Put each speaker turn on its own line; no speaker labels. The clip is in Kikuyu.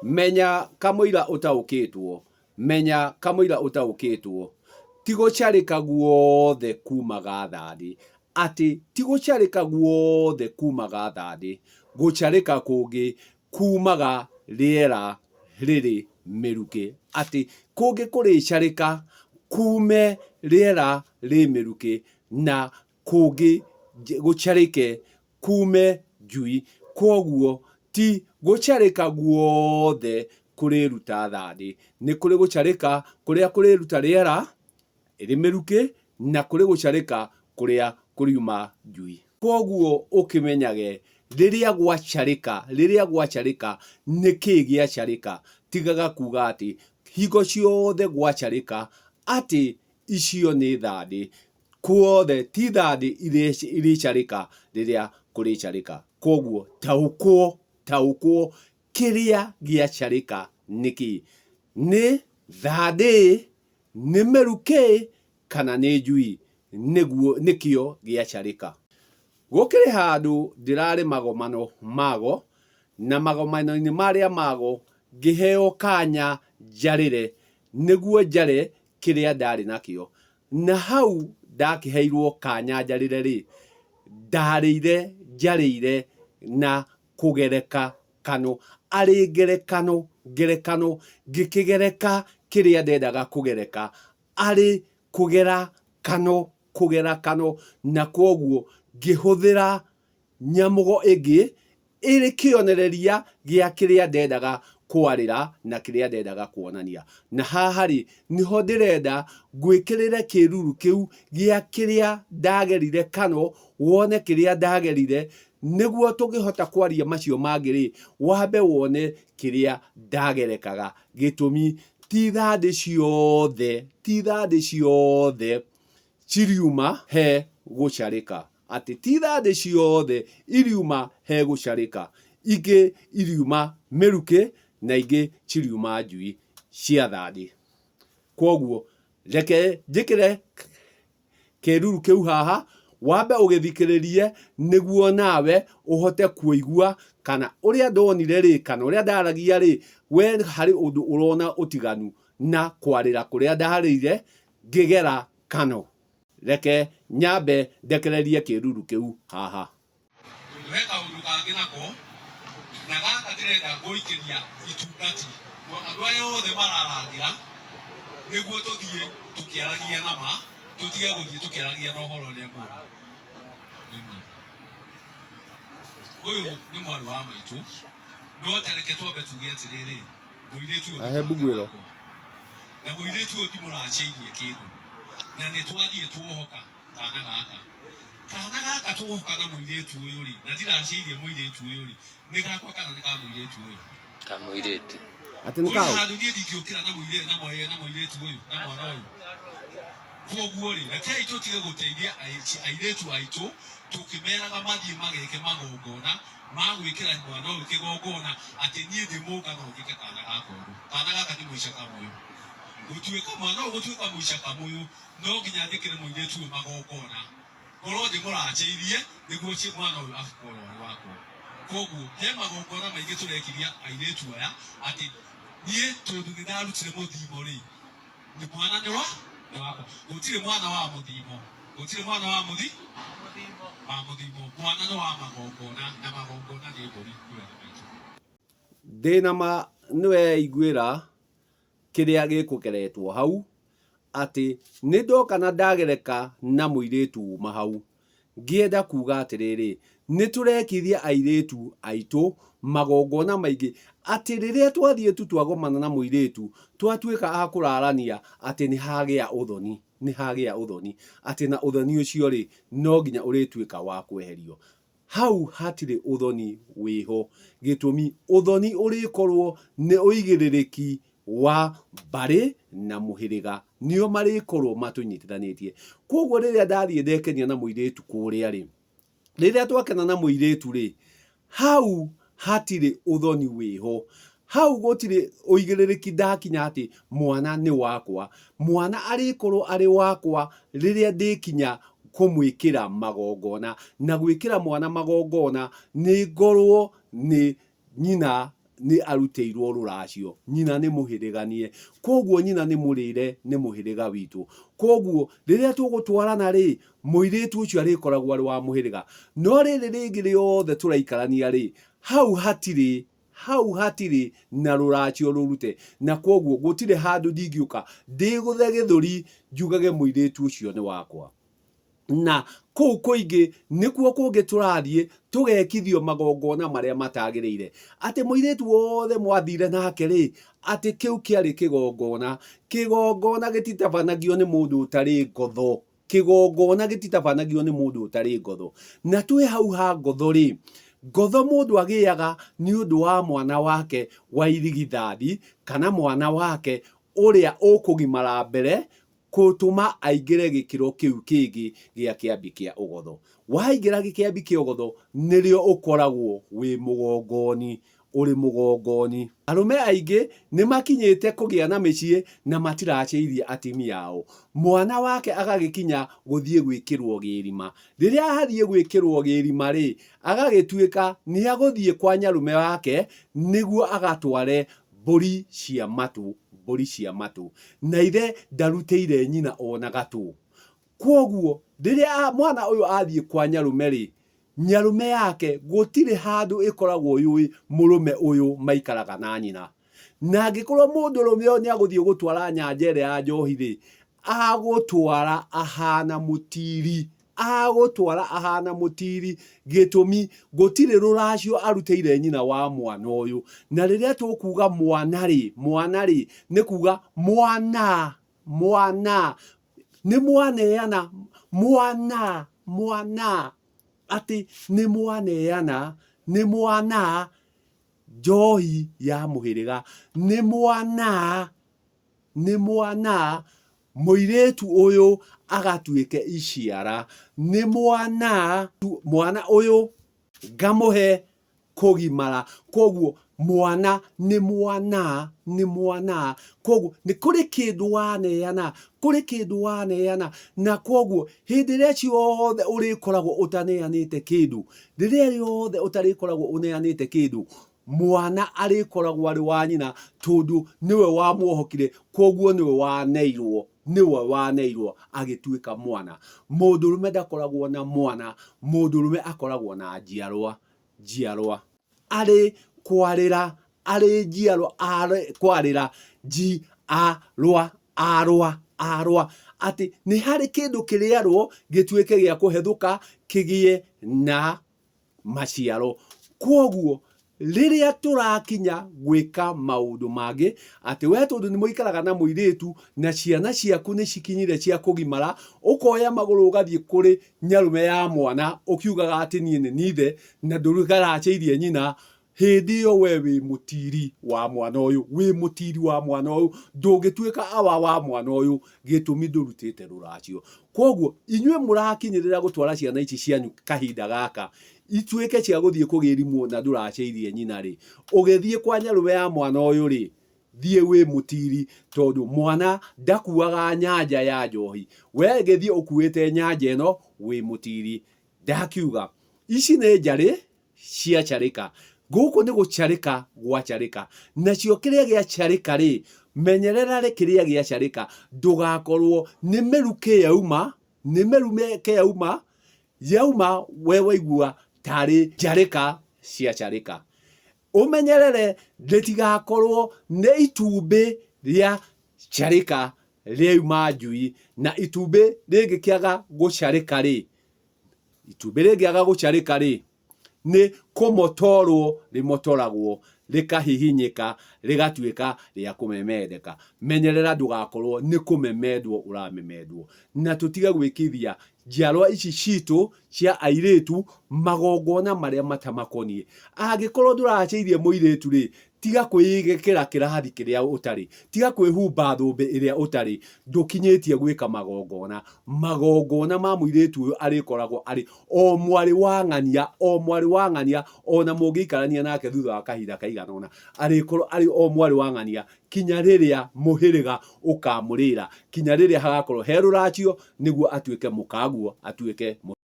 Menya kamũira ũtaũkĩtwo, menya kamũira ũtaũkĩtwo, ti gũcarĩka guothe kumaga thandĩ, atĩ ti gũcarĩka guothe kumaga thandĩ, gũcarĩka kũngĩ kumaga rĩera rĩrĩ mĩrukĩ, atĩ kũngĩ kũrĩcarĩka kume rĩera rĩ mĩrukĩ na kũngĩ gũcarĩke kuume njui, kwoguo ti gũcarĩka guothe kũrĩruta thandĩ. Nĩ kũrĩ gũcarĩka kũrĩa kũrĩruta rĩera ĩrĩ mĩrukĩ na kũrĩ gũcarĩka kũrĩa kũriuma njui. Kwoguo ũkĩmenyage rĩrĩa gwacarĩka, rĩrĩa gwacarĩka nĩkĩĩ gĩacarĩka. Tigaga kuga atĩ hingo ciothe gwacarĩka atĩ icio nĩ thandĩ. Kuothe ti thandĩ irĩcarĩka rĩrĩa kũrĩcarĩka. Kwoguo taũkwo, taũkwo kĩrĩa gĩacarĩka nĩkĩ. Nĩ thandĩ, nĩ mĩrukĩ kana nĩ njui nĩguo nĩkĩo gĩacarĩka. Gũkĩrĩ handũ ndĩrarĩ magomano mago, na magomano-inĩ marĩa mago ngĩheo kanya njarĩre nĩguo njare kĩrĩa ndarĩ nakĩo. Na hau ndakĩheirwo kanya njarĩre-rĩ, ndarĩire njarĩire na kũgereka kano, arĩ ngerekano, ngerekano, ngĩkĩgereka kĩrĩa ndendaga kũgereka, arĩ kũgera kano, kũgera kano, na kwoguo ngĩhũthĩra nyamũgo ĩngĩ ĩrĩ kĩonereria gĩa kĩrĩa ndendaga kwarĩra na kĩrĩa ndendaga kuonania. Na haha-rĩ, nĩho ndĩrenda ngwĩkĩrĩre kĩruru kĩu gĩa kĩrĩa ndagerire kano wone kĩrĩa ndagerire, nĩguo tũngĩhota kwaria macio mangĩ-rĩ, wambe wone kĩrĩa ndagerekaga. Gĩtũmi, ti thandĩ ciothe, ti thandĩ ciothe ciriuma he gũcarĩka. Atĩ ti thandĩ ciothe iriuma he gũcarĩka, ingĩ iriuma mĩrukĩ na ingĩ ciriuma njui cia thandĩ. Kwoguo reke njĩkĩre kĩruru kĩu haha, wambe ũgĩthikĩrĩrie nĩguo nawe ũhote kũigua kana ũrĩa ndonire rĩ, kana ũrĩa ndaragia rĩ, we harĩ ũndũ ũrona ũtiganu na kwarĩra kũrĩa ndarĩire ngĩgera kano. Reke nyambe ndekererie kĩĩruru kĩu haha.
Tondũ he kaũndũ kangĩ nako, na gaka ndĩrenda gũikĩria itungati andũ aya othe mararangĩra, nĩguo tũthiĩ tũkĩaragia na ma, tũtige gũthiĩ tũkĩaragia na ũhoro ũrĩa mũũru. Ũyũ nĩ mwarĩ wa maitũ, no ta reke twambe tuge atĩrĩrĩ, mũirĩtu ũyũ nĩ
Ahe mbuguĩro.
wakwa. Na mũirĩtu ũyũ ndimũracĩirie kĩndũ, na nĩ twathiĩ tuohoka kana gaka. Kana gaka tuohoka na mũirĩtu ũyũ rĩ, na ndiracĩirie mũirĩtu ũyũ rĩ, nĩ gakwa kana nĩ ka mũirĩtu ũyũ?
Ka mũirĩtu.
Atĩ nĩ
Kũrĩ
kaũ?
handũ niĩ ndingĩũkĩra na mũirĩtu na mwa- na mũirĩtu ũyũ na mwana ũyũ. Kwoguo rĩ, rekei tũtige gũteithia airĩtu aitũ tũkĩmeraga mathiĩ mageke magongona ma gwĩkĩra mwana ũyũ kĩgongona atĩ niĩ ndĩ mũngano njĩke kana gaka ũguo. Kana gaka nĩ mũica kamũyũ. Gũtuĩka mwana ũyũ gũtuĩka mũica kamũyũ no nginya njĩkĩre mũirĩtu ũyũ magongona ngorwo ndĩmũracĩirie nĩguo mwana ũyũ akorwo arĩ wakwa. Koguo he magongona maingĩ tũrekiria airĩtu aya atĩ niĩ tondũ nĩ ndarutire mũthimo rĩ, Nĩ mwana nĩ wa nĩ wakwa. Gũtirĩ mwana wa mũthimo. Gũtirĩ mwana wa mũthi wa mũthimo. Mwana nĩ wa magongona na magongona nĩ mbũri nĩwe maitũ.
Ndĩna ma nĩweiguĩra kĩrĩa gĩkũgeretwo hau, atĩ nĩndoka na ndagereka na mũirĩtu uma hau. Ngĩenda kuuga atĩrĩrĩ, nĩ tũrekithia airĩtu aitũ magongona maingĩ atĩ rĩrĩa twathiĩ tu twagomana na mũirĩtu, twatuĩka a kũrarania atĩ nĩ hagĩa ũthoni, nĩ hagĩa ũthoni, atĩ na ũthoni ũcio rĩ, no nginya ũrĩtuĩka wa kweherio. Hau hatirĩ ũthoni wĩho. Gĩtũmi, ũthoni ũrĩkorwo nĩ ũigĩrĩrĩki wa mbarĩ na mũhĩrĩga nĩo marĩkorwo matũnyitithanĩtie. Kwoguo rĩrĩa ndathiĩ ndekenia na mũirĩtu kũrĩa rĩ, rĩrĩa twakena na mũirĩtu rĩ, hau hatirĩ ũthoni wĩho. Hau gũtirĩ ũigĩrĩrĩki ndakinya atĩ mwana nĩ wakwa. Mwana arĩkorwo arĩ wakwa rĩrĩa ndĩkinya kũmwĩkĩra magongona. Na gwĩkĩra mwana magongona nĩ ngorwo nĩ nyina nĩ arutĩirwo rũracio, nyina nĩ mũhĩrĩganie, kwoguo nyina nĩ mũrĩre nĩ mũhĩrĩga witũ. Kwoguo rĩrĩa tũgũtwarana rĩ, mũirĩtu ũcio arĩkoragwo arĩ wa mũhĩrĩga. No rĩrĩ rĩngĩ rĩothe tũraikarania rĩ, hau hatirĩ hau hatirĩ na rũracio rũrute, na kwoguo gũtirĩ handũ ndingĩũka ndĩgũthe gĩthũri njugage mũirĩtu ũcio nĩ wakwa. Na kũu kũingĩ nĩkuo kũngĩ tũrathiĩ tũgekithio magongona marĩa matagĩrĩire. Atĩ mũirĩtu wothe mwathire nake rĩ, atĩ kĩu kĩarĩ kĩgongona. Kĩgongona gĩtitabanagio nĩ mũndũ ũtarĩ ngotho. Kĩgongona gĩtitabanagio nĩ mũndũ ũtarĩ ngotho. Na twĩ hau ha ngotho rĩ, ngotho mũndũ agĩaga nĩ ũndũ wa mwana wake wa irigithathi kana mwana wake ũrĩa ũkũgimara mbere kũtũma aingĩre gĩkĩro kĩu kĩngĩ gĩa kĩambi kĩa ũgotho. Waingĩra kĩambi kĩa ũgotho nĩrĩo ũkoragwo wĩ mũgongoni, ũrĩ mũgongoni. Arũme aingĩ nĩ makinyĩte kũgĩa na mĩciĩ na matiracĩirie atimia ao. Mwana wake agagĩkinya gũthiĩ gwĩkĩrwo gĩrima. Rĩrĩa athiĩ gwĩkĩrwo gĩrima rĩ, agagĩtuĩka nĩ agũthiĩ kwa nyarũme wake nĩguo agatware mbũri cia matũ, mbũri cia matũ. Na ithe ndarutĩire nyina ona gatũ. Kwoguo rĩrĩa mwana ũyũ athiĩ kwa nyarũme-rĩ, nyarũme yake gũtirĩ handũ ĩkoragwo yũĩ mũrũme ũyũ maikaraga na nyina. Na angĩkorwo mũndũrũme ũyũ nĩagũthiĩ gũtwara nyanja ĩrĩa ya njohi-rĩ, agũtwara ahana mũtiri. Agũtwara ahana mũtiri. Gĩtũmi, gũtirĩ rũracio arutĩire nyina wa mwana ũyũ. Na rĩrĩa tũkuga mwana-rĩ, mwana-rĩ, nĩ kuga mwana, mwana, nĩ mwaneana, mwana, mwana, atĩ nĩ mwaneana, nĩ mwana njohi ya mũhĩrĩga, nĩ mwana, nĩ mwana mũirĩtu ũyũ agatuĩke iciara, nĩ mwana, mwana ũyũ ngamũhe kũgimara. Koguo mwana nĩ mwana, nĩ mwana. Koguo nĩ kũrĩ kĩndũ waneana, kũrĩ kĩndũ waneana. Na koguo hĩndĩ ĩrĩa ciothe ũrĩkoragwo ũtaneanĩte kĩndũ, rĩrĩa rĩothe ũtarĩkoragwo ũneanĩte kĩndũ, mwana arĩkoragwo arĩ wa nyina tondũ nĩwe wamuohokire, koguo nĩwe waneirwo, nĩwe waneirwo agĩtuĩka mwana. Mũndũrũme ndakoragwo na mwana, mũndũrũme akoragwo na njiarwa, njiarwa. Arĩ kwarĩra, arĩ njiarwa, arĩ kwarĩra, nji a rwa, arwa, arwa. Atĩ nĩ harĩ kĩndũ kĩrĩarwo gĩtuĩke gĩa kũhethũka kĩgĩe na maciaro. Kwoguo rĩrĩa tũrakinya gwĩka maũndũ mangĩ, atĩ we tondũ nĩ mũikaraga na mũirĩtu na ciana ciaku nĩ cikinyire cia kũgimara, ũkoya magũrũ ũgathiĩ kũrĩ nyarũme ya mwana ũkiugaga atĩ niĩ nĩ nithe na ndũgaracĩirie nyina, hĩndĩ ĩyo we wĩ mũtiri wa mwana ũyũ, wĩ mũtiri wa mwana ũyũ, ndũngĩtuĩka awa wa mwana ũyũ, gĩtũmi ndũrutĩte rũracio. Kwoguo inyuĩ mũrakinyĩrĩra gũtwara ciana ici cianyu kahinda gaka ituĩke cia gũthiĩ kũgĩrimwo na ndũracĩirie nyina rĩ, ũgĩthiĩ kwa nyarũme ya mwana ũyũ rĩ, thiĩ wĩ mũtiri tondũ mwana ndakuaga nyanja ya njohi. We gĩthiĩ ũkuĩte nyanja ĩno wĩ mũtiri. Ndakiuga ici nĩ njarĩ cia carĩka. Gũkũ nĩ gũcarĩka gwa carĩka. Nacio kĩrĩa gĩa carĩka rĩ, menyerera rĩ kĩrĩa gĩa carĩka ndũgakorwo nĩ mĩrukĩ yauma, nĩ mĩrukĩ yauma, yauma we waigua tarĩ njarĩka cia carĩka. Ũmenyerere rĩtigakorwo nĩ itumbĩ rĩa carĩka rĩauma njui, na itumbĩ rĩngĩkĩaga gũcarĩka rĩ, itumbĩ rĩngĩaga gũcarĩka rĩ, nĩ kũmotorwo rĩmotoragwo, rĩkahihinyĩka, rĩgatuĩka rĩa kũmemendeka. Menyerera ndũgakorwo nĩ kũmemendwo ũramemendwo. Na tũtige gwĩkithia njiarwa ici citũ cia airĩtu magongona marĩa matamakoniĩ. Angĩkorwo ndũracĩirie mũirĩtu rĩ, Tiga kwĩĩkĩra kĩrathi kĩrĩa ũtarĩ, tiga kwĩhumba thũmbĩ ĩrĩa ũtarĩ, ndũkinyĩtie gwĩka magongona. Magongona ma mũirĩtu ũyũ arĩkoragwo arĩ o mwarĩ wa ng'ania, o mwarĩ wa ng'ania, o na mũngĩikarania nake thutha wa kahinda kaigana ũna, arĩkorwo arĩ o mwarĩ wa ng'ania kinya rĩrĩa mũhĩrĩga ũkamũrĩra, kinya rĩrĩa hagakorwo he rũracio nĩguo atuĩke mũkaguo, atuĩke.